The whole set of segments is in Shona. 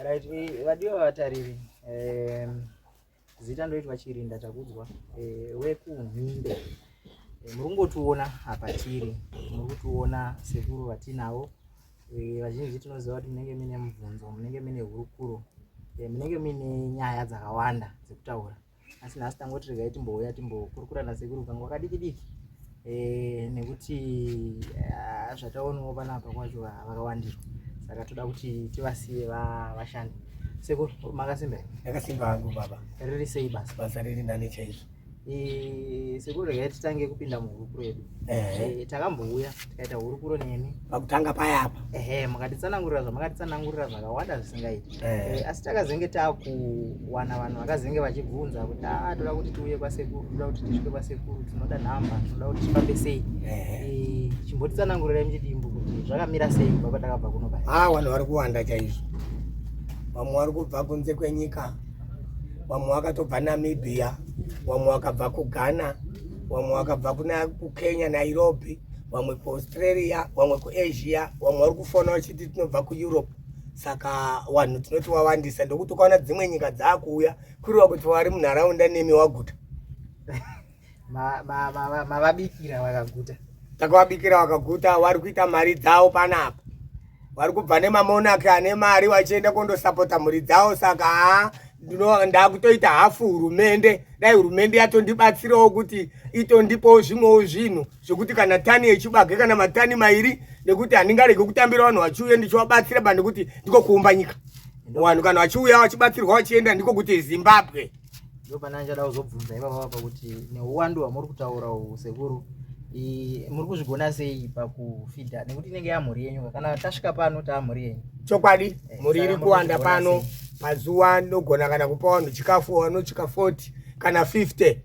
Right, vadiwa vatariri, zita ndoitwa Chirinda Takudzwa, wekuNhimbe. Muri kungotiona apa tiri, muri kutiona sekuru vatinavo. Vazhinji tinoziva kuti munenge mine mubvunzo, munenge mine hurukuro, munenge mine nyaya dzakawanda dzekutaura. Asi nhasi tangoti regai timbouya timbokurukura nasekuru kanguva kadiki diki, nekuti zvataonawo panapa kwacho vakawandirwa, saka toda kuti tivasiye vashande. Sekuru, makasimba here? Ndakasimba hangu baba. Riri sei basa? Basa riri nani chaizvo. Sekuru, regai titange kupinda muhurukuro yedu. Takambouya tikaita hurukuro nemi pakutanga payapa. Ehe, mukatitsanangurira zvamakatitsanangurira zvakawanda zvisingaiti. Asi takazenge takuwana vanhu vakazenge vachibvunza kuti a toda kuti tiuye kwasekuru, toda kuti tisvike kwasekuru, tinoda nhamba, tinoda kuti tifambe sei. Chimbotitsanangurirai muchidimbu kuti zvakamira sei kubva patakabva kuno paya. Ah, vanhu vari kuwanda chaizvo. Vamwe vari kubva kunze kwenyika, vamwe vakatobva Namibia, vamwe vakabva kuGhana, vamwe vakabva kuna kuKenya, Nairobi, vamwe kuAustralia, vamwe kuAsia, vamwe vari kufona vachiti tinobva kuEurope. Saka vanhu tinoti wawandisa, ndokuti ukaona dzimwe nyika dzaakuuya kureva kuti vari munharaunda nemi waguta. Mavabikira vakaguta. Takavabikira vakaguta, vari kuita mari dzavo panapa, vari kubva nemamonaki ane mari vachienda kondosapota mhuri dzavo. Saka haa, ndakutoita hafu hurumende. Dai hurumende yatondibatsirawo kuti itondipawo zvimwewo zvinhu zvekuti kana tani yechibage kana matani mairi, nekuti handingarege kutambira vanhu vachiuya ndichivabatsira ba, nekuti ndiko kuumba nyika. Vanhu kana vachiuya vachibatsirwa vachienda, ndiko kuti Zimbabwe. Ndopana ndichada kuzobvunza ipapa pakuti neuwandu hwamuri kutaura uhu, sekuru, muri kuzvigona sei pakufidha, nekuti inenge yamhuri yenyu? Kana tasvika pano taamhuri yenyu. Chokwadi. Mhuri iri Saka kuwanda muri kuzvigona pano sei? Pazuva ndogona kana kupa vanhu chikafu vanosvika 40 kana 50,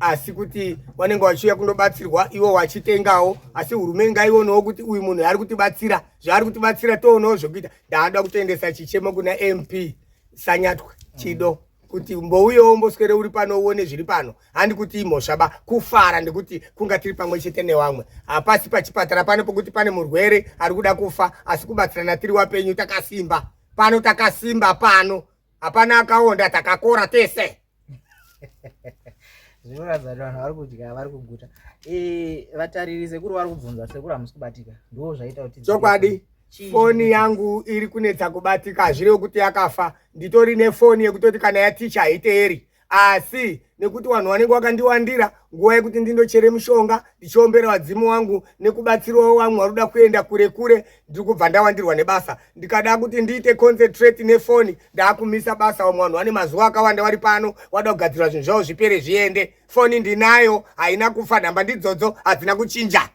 asi kuti vanenge vachiuya kundobatsirwa ivo vachitengawo. Asi hurumende ngaionewo kuti uyu munhu ari kutibatsira, zvaari kutibatsira toonawo zvekuita. Ndaada kutoendesa chichemo kuna MP Sanyatwe Chido kuti mbouyewo mboswere uri pano uone zviri pano. Handi kuti imhosva ba, kufara ndekuti kunga tiri pamwe chete nevamwe. Hapasi pachipatara pano pokuti pane murwere ari kuda kufa, asi kubatsirana tiri wapenyu. Takasimba pano, takasimba pano, hapana akaonda, takakora tese. Zvinoratidza kuti vanhu vari kudya, vari kuguta. Vatariri, sekuru vari kubvunza, sekuru hamusi kubatika, ndo zvaita kuti Chokwadi. Chii Foni chinoitika? yangu iri kunetsa kubatika. Hazvirevi kuti yakafa, nditori nefoni yekutoti kana yaticha haiteeri, asi nekuti vanhu vanenge vakandiwandira, nguva yekuti ndindochere mushonga ndichiombera vadzimu wangu nekubatsirawo vamwe vari kuda kuenda kure kure, ndiri kubva ndawandirwa nebasa. Ndikada kuti ndiite concentrate nefoni, ndaakumisa basa. Vamwe vanhu vane mazuva akawanda vari pano, vada kugadzirwa zvinhu zvavo zvipere zviende. Foni ndinayo, haina kufa, nhamba ndidzodzo, hadzina kuchinja.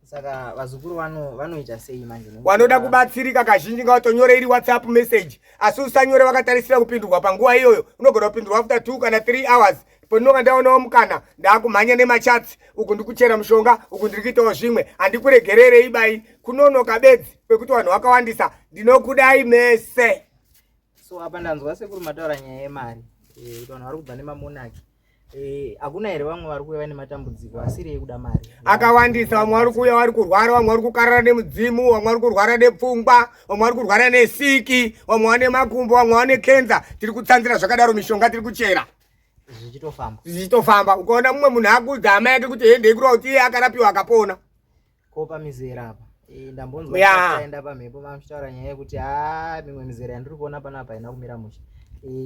Saka vazukuru vanoita sei manje? Wanoda kubatsirika kazhinji ngavatonyore iri WhatsApp message, asi usanyore vakatarisira kupindurwa panguva iyoyo. Unogona kupindurwa after 2 kana 3 hours. Pandinonga ndaonawo mukana, ndaakumhanya nemachats uku, ndikuchera mushonga uku, ndiri kuitawo zvimwe. Handikuregererei bai, kunonoka bedzi kwekuti vanhu vakawandisa. Ndinokudai mese. So apa ndanzwa sekuru mataura nyaya yemari, kuti vanhu vari kubva nemamonaki. Hakuna here vamwe vari kuuya vaine matambudziko asiri ekuda mari? Akawandisa. Vamwe vari kuuya vari kurwara, vamwe vari kukarara nemudzimu, vamwe vari kurwara nepfungwa, vamwe vari kurwara nesiki, vamwe vane makumbo, vamwe vane kenza. Tiri kutsanzira zvakadaro, mishonga tiri kuchera. Zvichitofamba. Zvichitofamba. Ukaona mumwe munhu akuudza hama yake kuti hendei, kureva kuti iye akarapiwa akapona. Ko pamizera apa? Ndambonzwa taenda pamhepo mamuchitaura nyaya yekuti ha, mimwe mizera yandiri kuona panapa haina kumira mushe.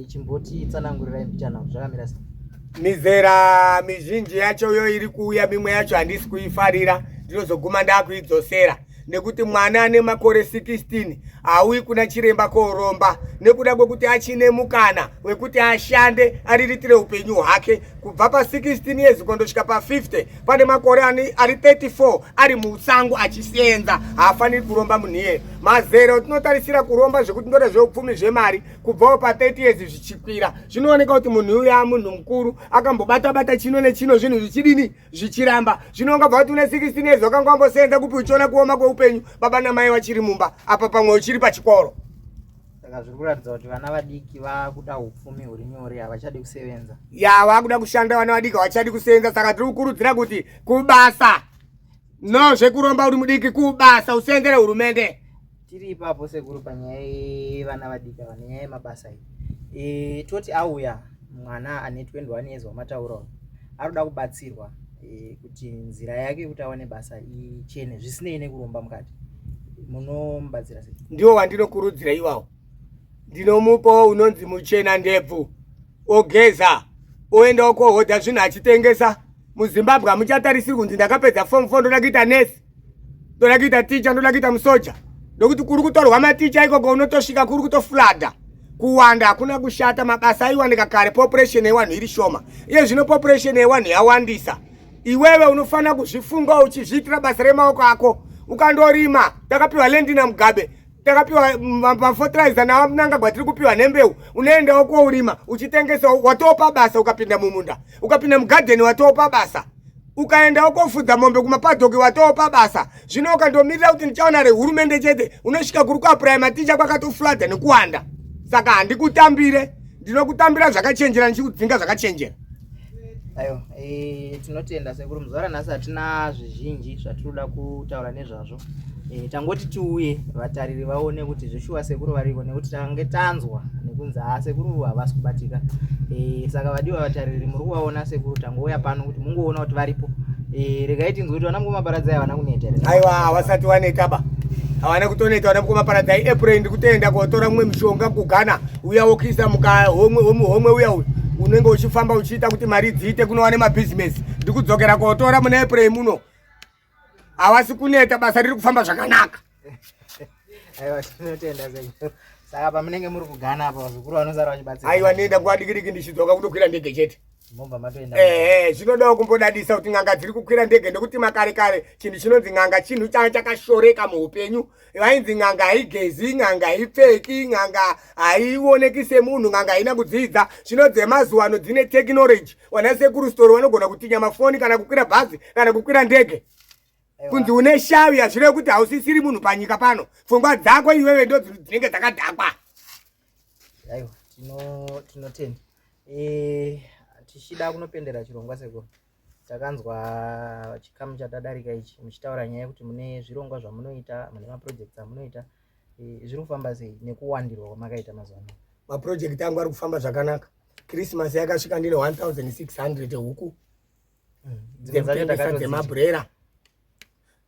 Chimboti tsanangurirai mbichana kuti zvakamira sei. Mizera mizhinji yacho yo iri kuuya, mimwe yacho handisi kuifarira, ndinozoguma ndakuidzosera, nekuti mwana ane makore 16 hauyi kuna chiremba kooromba, nekuda kwekuti achine mukana wekuti ashande ariritire upenyu hwake. Kubva pa16 years kundosvika pa50, pane makore ari 34 ari musango achisenza, haafaniri kuromba munhu iyeyo. Mazera tinotarisira kuromba zvekuti ndoda zveupfumi, zvemari, kubvawo pa30 years zvichikwira. Zvinooneka kuti munhu uyu munhu mukuru, akambobata bata chino nechino, zvinhu zvichidini, zvichiramba. Zvino ungabva kuti une 16 years wakanga wambosenza kupi, uchiona kuoma kweupenyu, baba namai vachiri mumba apa, pamwe uchiri pachikoro? Saka zviri kuratidza kuti vana vadiki vakuda upfumi huri nyore, havachadi kusevenza. Ya, vakuda kushanda vana vadiki, havachadi kusenza. Saka tiri kukurudzira kuti kubasa, no zvekuromba uri mudiki, kubasa usenzere hurumende. Tiri ipapo sekuru panyaya yevana vadiki ava nenyaya yemabasa iyi. E, toti auya mwana ane 21 years wamataura uyu arikuda kubatsirwa e, kuti nzira yake yekuti awane basa ichene zvisinei nekuromba mukati munomubatsira sei? Ndiwo wandinokurudzira iwawo, ndinomupawo unonzi muchena ndebvu ogeza oendawo kohodha zvinhu achitengesa. MuZimbabwe hamuchatarisiri kunzi ndakapedza form 4 ndoda kuita nurse, ndoda kuita ticha, ndoda kuita musoja, ndokuti kuri kutorwa maticha ikoko unotosvika kuri kutoflada. Kuwanda hakuna kushata, mabasa aiwanika kare, population yewanhu iri shoma. Iye zvino population yewanhu yawandisa. Iwewe unofanira kuzvifunga uchizviitira basa remaoko ako. Ukandorima, takapiwa lendi naMugabe, takapiwa mafertilizer naMnangagwa, tiri kupiwa nembeu. Unoendawo kourima uchitengesa, watopa basa. Ukapinda mumunda, ukapinda mugadheni, watopa basa. Ukaendawo kofudza mombe kumapadhoki, watopa basa. Zvino ukandomirira kuti ndichaona rehurumende chete, unosvika kuri kuapuraya maticha kwakatoflada nekuwanda. Saka handikutambire, ndinokutambira zvakachenjera ndichikudzinga zvakachenjera. Aiwa, e, tinotenda sekuru. Muzuva ranhasi hatina zvizhinji zvatinoda kutaura nezvazvo. E, tangoti tiuye vatariri vaone kuti zveshuwa sekuru variko, nekuti tange tanzwa nekunzi haa sekuru havasi kubatika. E, saka vadiwa vatariri, muri kuvaona sekuru, tangouya pano kuti mungoona kuti varipo. E, regai tinzwe kuti vana mukoma Paradzai havana kuneta here? Aiwa, havasati vaneta ba, havana kutoneta vana mukoma Paradzai. April ndikutoenda kotora mumwe mishonga kuGhana, uya wokuisa mukahomwe homwe uya uyu unenge uchifamba uchiita kuti mari dziite kunowa nemabhizinesi. Ndikudzokera kotora muna April muno. Havasi kuneta, basa riri kufamba zvakanaka. Aiwa, tinotenda sekuru. Saka pamunenge muri kuGhana apa, vazukuru vanosara vachibatsira? Aiwa, nenda nguva diki diki ndichidzoka kutokwira ndege chete. Mobva matoenda. Ehe, zvinodawo kumbodadisa kuti n'anga dziri kukwira ndege, nekuti makare kare chinhu chinonzi n'anga chinhu changa chakashoreka muupenyu. Vainzi n'anga haigezi, n'anga haipfeki, n'anga haioneki semunhu, n'anga haina kudzidza. Zvino dzemazuva ano dzine technology, wana sekuru Story vanogona kutinya mafoni kana kukwira bhazi kana kukwira ndege. Kunzi une shavi hazvirevi kuti hausisiri munhu panyika pano. Pfungwa dzako iwewe ndo dzinenge dzakadhakwa. Aiwa, tinotenda. E, tichida kunopendera chirongwa sekuru, takanzwa chikamu chatadarika ichi muchitaura nyaya yekuti mune zvirongwa zvamunoita, mune maprojects amunoita. E, zviri kufamba sei nekuwandirwa kwamakaita mazuva ano? Maproject angu ari kufamba zvakanaka. Christmas yakasvika ndine 1600 huku Dzimwe dzacho dzekutengesa takatodzidya. Dzemabhurera.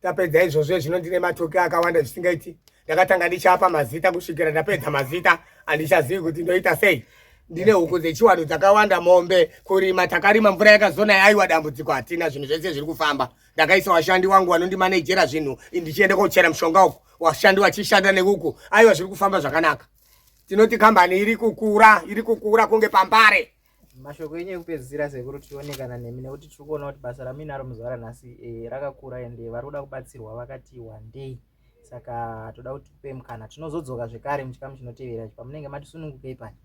Tapedza izvozvo, zvino ndine matoki akawanda zvisingaiti. Ndakatanga ndichapa mazita kusvikira ndapedza mazita, handichazivi kuti ndoita sei. Ndine huku dzechiwano dzakawanda, mombe, kurima takarima, mvura yakazona. Aiwa, dambudziko hatina, zvinhu zvese zviri kufamba. Ndakaisa washandi wangu vanondimanejera zvinhu, ndichienda kochera mushonga uku, washandi vachishanda neuku. Aiwa, zviri kufamba zvakanaka. Tinoti kambani iri kukura, iri kukura kunge pambare. Mashoko enyu ekupedzisira sekuru, tionekana nemi, nekuti tiri kuona kuti basa ramuinaro muzuva ranhasi e, rakakura, ende vari kuda kubatsirwa vakati wandei. Saka toda kuti tipe mukana, tinozodzoka zvekare muchikamu chinotevera ichi pamunenge matisunungukei pani.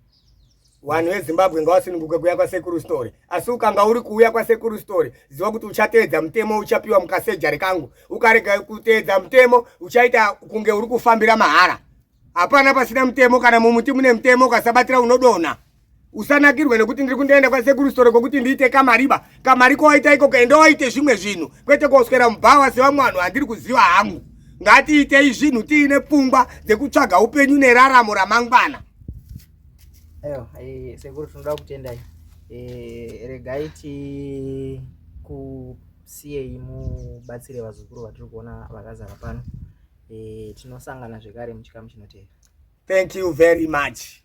Vanhu veZimbabwe ngavasununguke kuuya kwaSekuru Story, asi ukanga uri kuuya kwaSekuru Story, ziva kuti uchateedza mutemo uchapiwa mukasejari kangu. Ukarega kuteedza mutemo, uchaita kunge uri kufambira mahara. Hapana pasina mutemo, kana mumuti mune mutemo, ukasabatira unodonha. Usanakirwe nekuti ndiri kundoenda kwaSekuru Story kokuti ndiite kamariba kamari kowaita ikoko. Enda waite zvimwe zvinhu, kwete koswera mubhawa sevamwe vanhu handiri kuziva hangu. Ngatiitei zvinhu tiine pfungwa dzekutsvaga upenyu neraramo ramangwana. Aiwa, eh, sekuru, tinoda kutendai. Eh, regai tikusiyei mubatsire vazukuru vatiri kuona vakazara pano. Eh, tinosangana zvekare muchikamu chinotevera. Thank you very much.